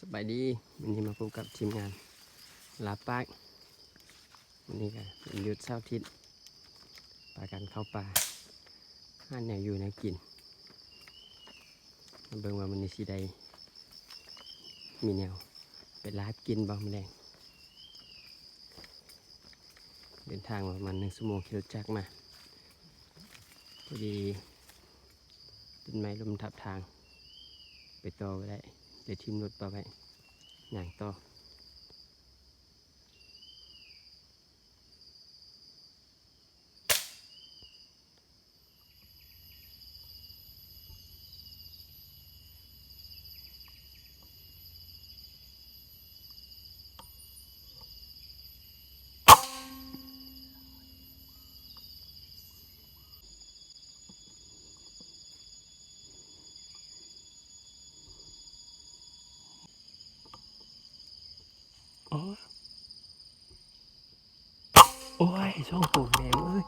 ສະບາຍດີ ມື້ນີ້ມາພົບກັບທີມງານລາວປາກ. ມື້ນີ້ກະວັນຢຸດເສົາອາທິດ ພາກັນເຂົ້າປ່າ ຫາແນວຢູ່ແນວກິນ. ມາເບິ່ງວ່າມື້ນີ້ຊິໄດ້ມີແນວໄປລາບກິນບໍ່ມື້ແລງ. ເດີນທາງປະມານໜຶ່ງຊົ່ວໂມງຂີ່ລົດຈັກມາ. ພໍດີຕົ້ນໄມ້ລົ້ມທັບທາງ ໄປຕໍ່ບໍ່ໄດ້ ເລີຍຖິ້ມລົດປະໄວ້ ຍ່າງຕໍ່. ໂອ້ຍ ໂອ້ຍ ສອງໂຕແມ່ເອີຍ.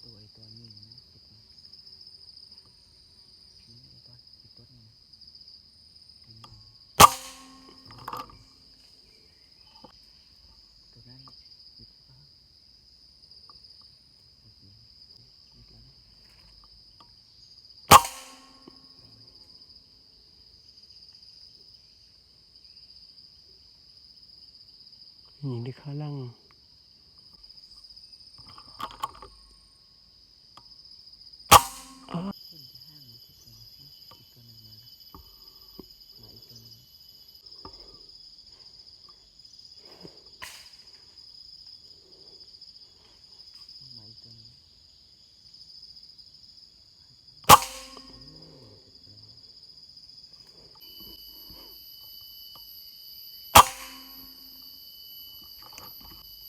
ໂຕ ໄອ້ຕົວນີ້ນະ ຕິດນີ້ ນີ້ ໄອ້ຕົວ ໄອ້ຕົວນີ້ນະ ໄອ້ນີ້ ໂຕນັ້ນ ຕິດ ຍິງໄດ້ຄາຫຼັງ. ໂອ້ ເຈັບແລ້ວ.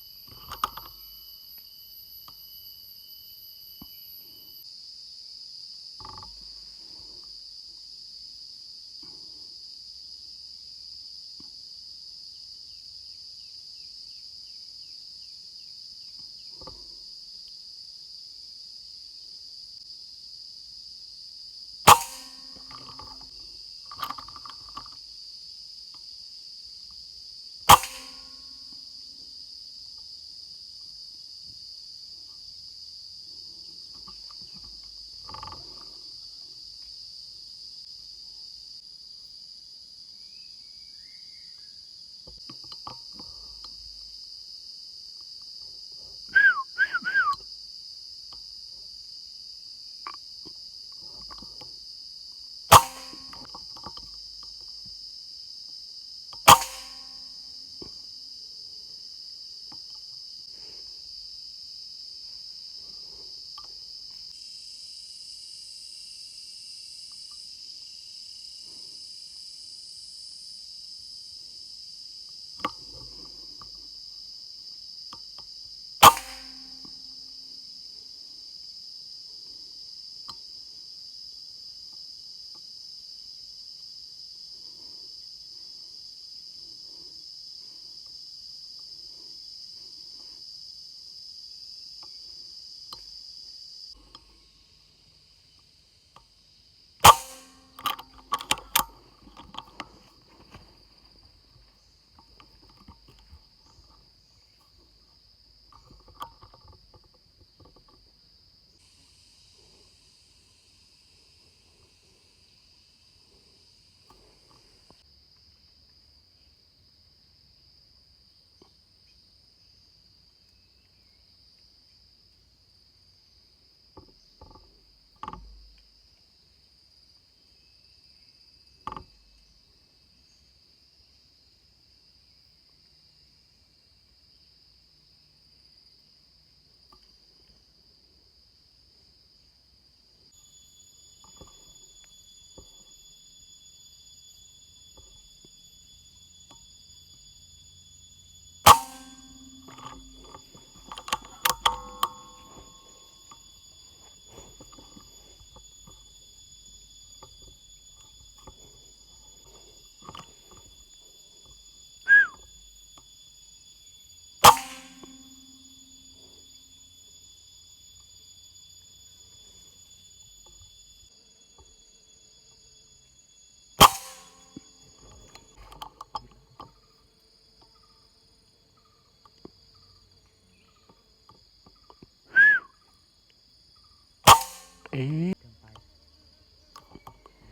ເຄື່ອງໄປ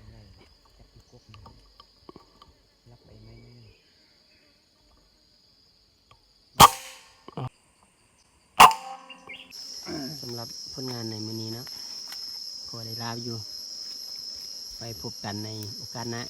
ໃຫຍ່ຈັບຢູ່ກົກນີ້ ລັກໄປໄມ້ໜຶ່ງ. ສຳລັບຜົນງານໃນມື້ນີ້ເນາະ ພໍໄດ້ລາວຢູ່ ໄວ້ພົບກັນໃນໂອກາດໜ້າ.